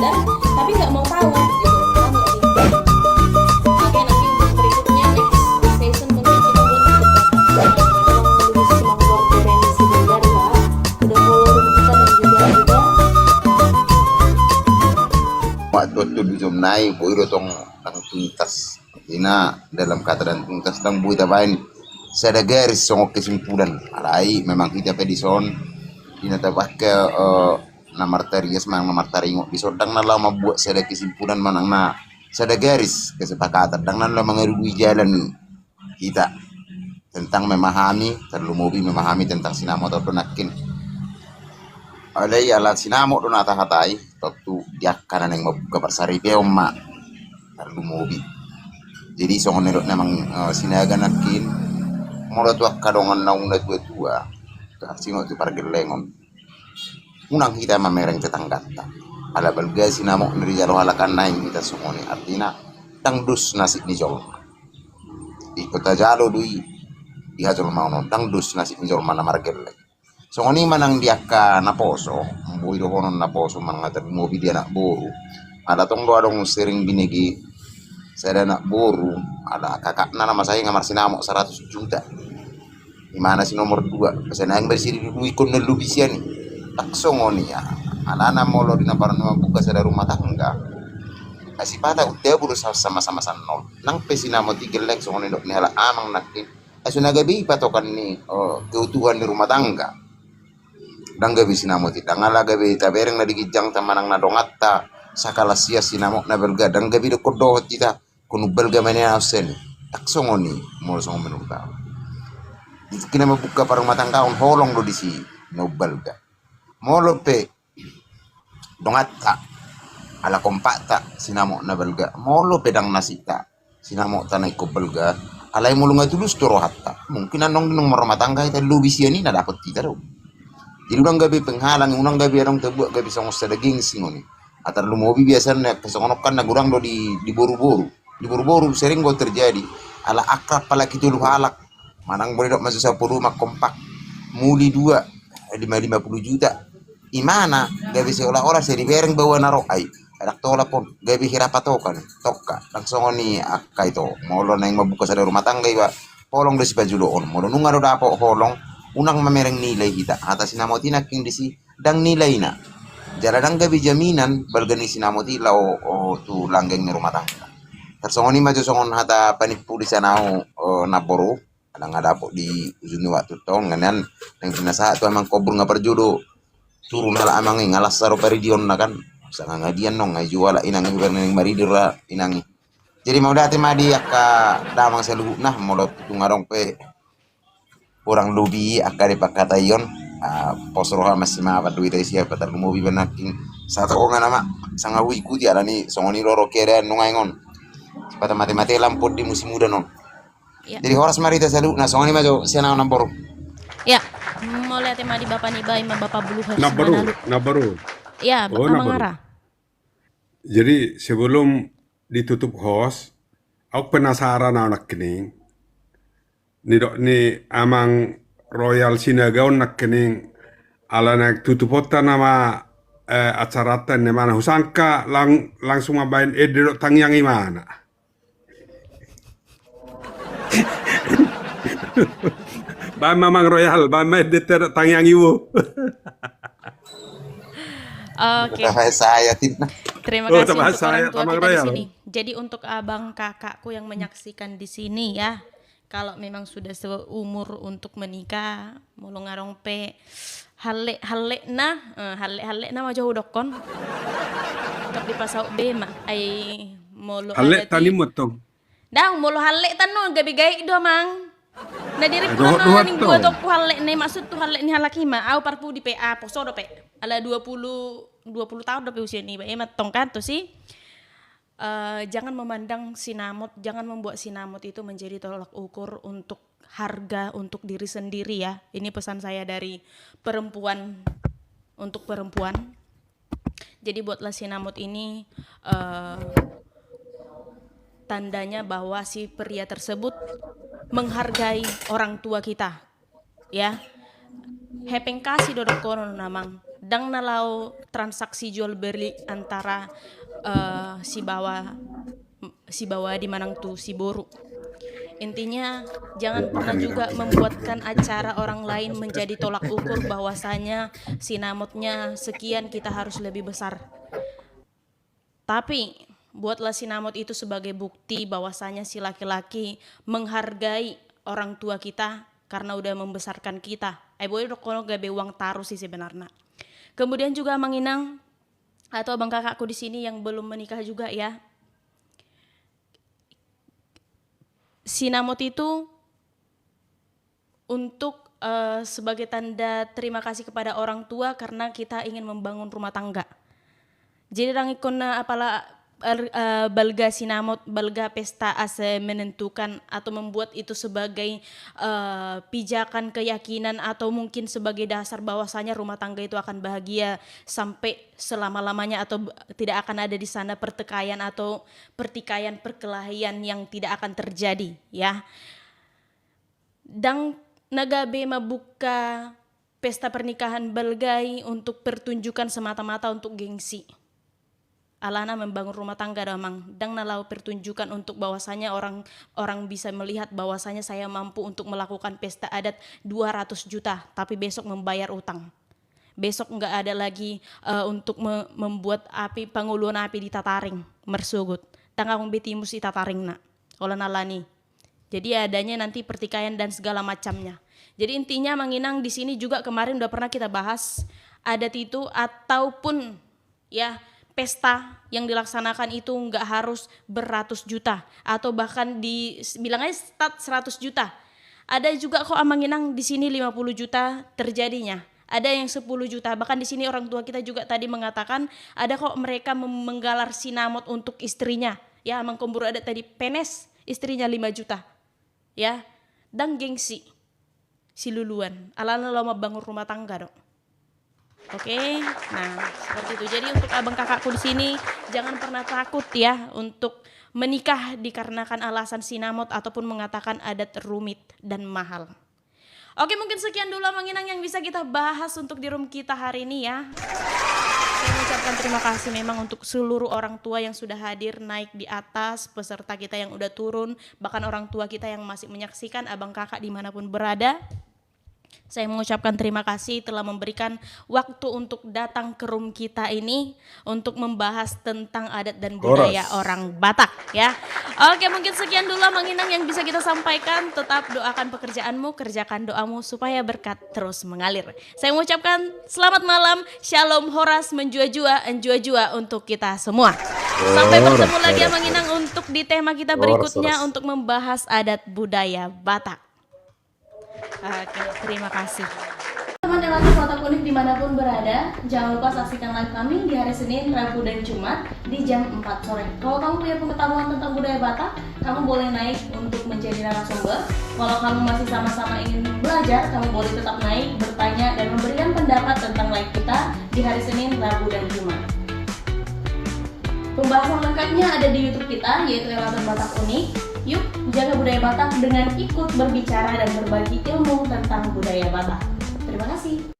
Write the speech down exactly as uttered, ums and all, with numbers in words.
Tapi nggak mau tahu gitu. Paham nggak sih? Oke, nanti untuk berikutnya, next session, mungkin kita buat untuk, eh, lebih semangat dari si Bunda, ya. Udah follow kita dan juga udah. Waktu itu di Zoom nai, boy dotong tang tuntas. Ina dalam kata dan tuntas tang boi tabaen sada garis songon kesimpulan. Alai memang hita pe dison, ina tabaen ke, eh, na martarias manang na martaringot dison, dang na laho mambuat sada kesimpulan manang na sada garis kesepakatan, dang na laho mangadudui jalan hita tentang memahami, tarlumobi memahami tentang sinamot on nangkin. Alai ala sinamot do na tahatai, tontu di angka na naeng mambuka parsaripeon ma tarlumobi. Jadi songon nidok ni amang, eh, Sinaga nangkin, molo tu angka dongan naung na tua-tua, tu singot tu pargellengon, unang hita mamereng tetangganta. Ala balga sinamot na dijalo halak an, naeng hita songon i, artina dang dos nasib ni jolma. Ingkon tajalo do i di hajolmaon on, dang dos nasib ni jolma na margelleng. Songon i manang di angka naposo, boi dohonon naposo manang na tarlumobi di anak boru. Ala tong do adong sering binege sada anak boru, ala kakakna na masa i nga marsinamot saratus juta. Imana si nomor dua, pasanang bersi di dudui kon na lobi sian i. Dang songon i, alana molo di na paran mambuka sada rumah tangga, asipata undabu do sa-, sama-sama sannol. Nang pe sinamot i gelleng songon nidok ni halak amang nangkin, ai so na gabe i patokan ni, eh, keutuhan ni rumah tangga. Dang gabe sinamot i, dang ala gabe tabereng na di ginjangta manang na donganta sakalas ia sinamot na balga, dang gabe dokkon dohot hita, kon umbalga ma nian au sian i. Dang songon i, molo songon menurut au. Di tingki na mambuka parrumahtanggaon, holong do disi na umbalga. Molo pe donganta, ala kompakta sinamot na balga, molo pe dang nasibta sinamotna ingkon balga, alai molo nga tulus do rohanta, mungkin annon dung marrumah tangga hita, lobi sian i na dapot hita do. Jadi unang gabe penghalang, unang gabe adong tabuat gabe songon sada gengsi ngoni. Ala tarlumobi biasana songon on kan na godang do di, di boru-boru. Di boru-boru sering do terjadi. Ala akrab apalagi tolu halak. Manang boi didok maso sampulu ma kompak. Muli dua, lima, lima puluh juta. Imana gabe seolah-olah sai dibereng bahwa na ro ai. Dang tolap on, gabe hira patokan, tongka. Dang songon i angka ito. Molo naeng mambuka sada rumah tangga iba, holong do sipajulon. Molo nunga do dapot holong, unang mamereng nilai hita. Hata sinamot i nangkin disi, dang nilaina. Jala dang gabe jaminan balga ni sinamot i laho, o, tu langgeng ni rumah tangga. Tarsongon i ma jo songon hata panimpu di sian au, o, namboru, ala nga dapot di ujung ni waktu tong, nga nian naeng pinasahat tu amang kobur nga parjolo turun halak amang i, nga las ro paridionna kan. Sanga nga dian nong, nga i juo halak inang i, naeng maridi ra inang i. Jadi mauliate ma di angka damang saluhutna, molo tung adong pe kurang lobi angka dipangkataion, ah, pos roha ma si ma panduita i sia patarlumobi ba nangkin. Satonga nama sanga huikuti alani songon i do ro keadaan nuaeng on. Sipata mate-mate lampon di musim udan on. Ya. Jadi horas ma di hita saluhutna, songon i ma jo sian au namboru. Ya, mauliate ma di bapa niba i ma Bapa Buluhas Namboru, Manalu. Namboru. Ya, oh, Amang namboru. Ara. Jadi sebelum ditutup host, au penasaran au nangkining. Nidok ni Amang Royal Sinaga on nangkining, ala naeng tutuponta nama, eh, acaranta, imana husangka lang-, langsung mambaen ende dohot tangiang imana. Baen ma Amang Royal, baen ma ende dohot tangiang i, wo. Oke. Udah saya, Tina. Terima kasih untuk orang tua kita di sini. Jadi untuk abang kakakku yang menyaksikan di sini ya, kalau memang sudah seumur untuk menikah, molo nga adong pe hallek-hallekna, eh, hallek-hallekna ma jo hudokkon. Tetap dipasaut be ma, ai molo halletan i motong. Dang, molo hallek tano gabe gaek do, Amang. Na dirik pula ma ning dua tongku hallek na i, maksud tu hallek ni halak i ma, au parpudi pe, ah, poso dope. Ala dua puluh, dua puluh taon dope usia niba, ima tong kan tu si. Eh, jangan memandang sinamot, jangan membuat sinamot itu menjadi tolak ukur untuk harga untuk diri sendiri ya. Ini pesan saya dari perempuan untuk perempuan. Jadi buatlah sinamot ini, eh, tandanya bahwa si pria tersebut menghargai orang tua kita, ya. Hepeng kasih do dohonon, Amang. Ndang na laho transaksi jual beli antara, eh, si baoa, si baoa adi manang tu si boru. Intinya, jangan pernah juga membuatkan acara orang lain menjadi tolak ukur bahwasanya sinamotnya sekian, kita harus lebih besar. Tapi, buatlah sinamot itu sebagai bukti bahwasanya si laki-laki menghargai orang tua kita karena udah membesarkan kita. Ai boi dohonon gabe uang tarus sih sebenarnya. Kemudian juga amang inang atau abang kakakku di sini yang belum menikah juga ya. Sinamot itu untuk, eh, sebagai tanda terima kasih kepada orang tua karena kita ingin membangun rumah tangga. Jadi ndang ingkon na apala, er, eh, balga sinamot, balga pesta asa menentukan atau membuat itu sebagai, eh, pijakan keyakinan atau mungkin sebagai dasar bahwasanya rumah tangga itu akan bahagia sampai selama-lamanya atau b-, tidak akan ada di sana pertikaian atau pertikaian perkelahian yang tidak akan terjadi, ya. Ndang na gabe mambuka pesta pernikahan balga i untuk pertunjukan semata-mata untuk gengsi. Alana membangun rumah tangga do amang, ndang na laho pertunjukan untuk bahwasanya orang, orang bisa melihat bahwasanya saya mampu untuk melakukan pesta adat dua ratus juta, tapi besok membayar utang. Besok nggak ada lagi, eh, untuk me-, membuat api, pangoluan api di Tataring, marsogot. Ndang adong be timus di Tataring na. Holan alani. Jadi adanya nanti pertikaian dan segala macamnya. Jadi intinya amang inang di sini juga kemarin udah pernah kita bahas adat itu ataupun ya pesta yang dilaksanakan itu nggak harus beratus juta atau bahkan di, bilang aja start seratus juta. Ada juga kok amang inang di sini lima puluh juta terjadinya. Ada yang sepuluh juta, bahkan di sini orang tua kita juga tadi mengatakan ada kok mereka mem-, menggalar sinamot untuk istrinya. Ya, amang kombur ada tadi penes istrinya lima juta. Ya, ndang gengsi. Siluluan. Alana laho mambangun rumah tangga do. Oke, nah seperti itu. Jadi untuk abang kakakku di sini, jangan pernah takut ya untuk menikah dikarenakan alasan sinamot ataupun mengatakan adat rumit dan mahal. Oke, mungkin sekian dulu amang inang yang bisa kita bahas untuk di room kita hari ini ya. Saya mengucapkan terima kasih memang untuk seluruh orang tua yang sudah hadir naik di atas, peserta kita yang udah turun, bahkan orang tua kita yang masih menyaksikan, abang kakak dimanapun berada. Saya mengucapkan terima kasih telah memberikan waktu untuk datang ke room kita ini untuk membahas tentang adat dan budaya orang Batak, ya. Oke, mungkin sekian dulu amang inang yang bisa kita sampaikan. Tetap doakan pekerjaanmu, kerjakan doamu supaya berkat terus mengalir. Saya mengucapkan selamat malam, shalom, horas, menjua-jua, enjua-jua untuk kita semua. Sampai bertemu lagi amang inang untuk di tema kita berikutnya untuk membahas adat budaya Batak. Oke, terima kasih. Teman Elata Kota Kunik dimanapun berada, jangan lupa saksikan live kami di hari Senin, Rabu, dan Jumat di jam empat sore. Kalau kamu punya pengetahuan tentang budaya Batak, kamu boleh naik untuk menjadi narasumber. Kalau kamu masih sama-sama ingin belajar, kamu boleh tetap naik, bertanya, dan memberikan pendapat tentang live kita di hari Senin, Rabu, dan Jumat. Pembahasan lengkapnya ada di YouTube kita, yaitu Elata Batak Unik. Yuk, jaga budaya Batak dengan ikut berbicara dan berbagi ilmu tentang budaya Batak. Terima kasih.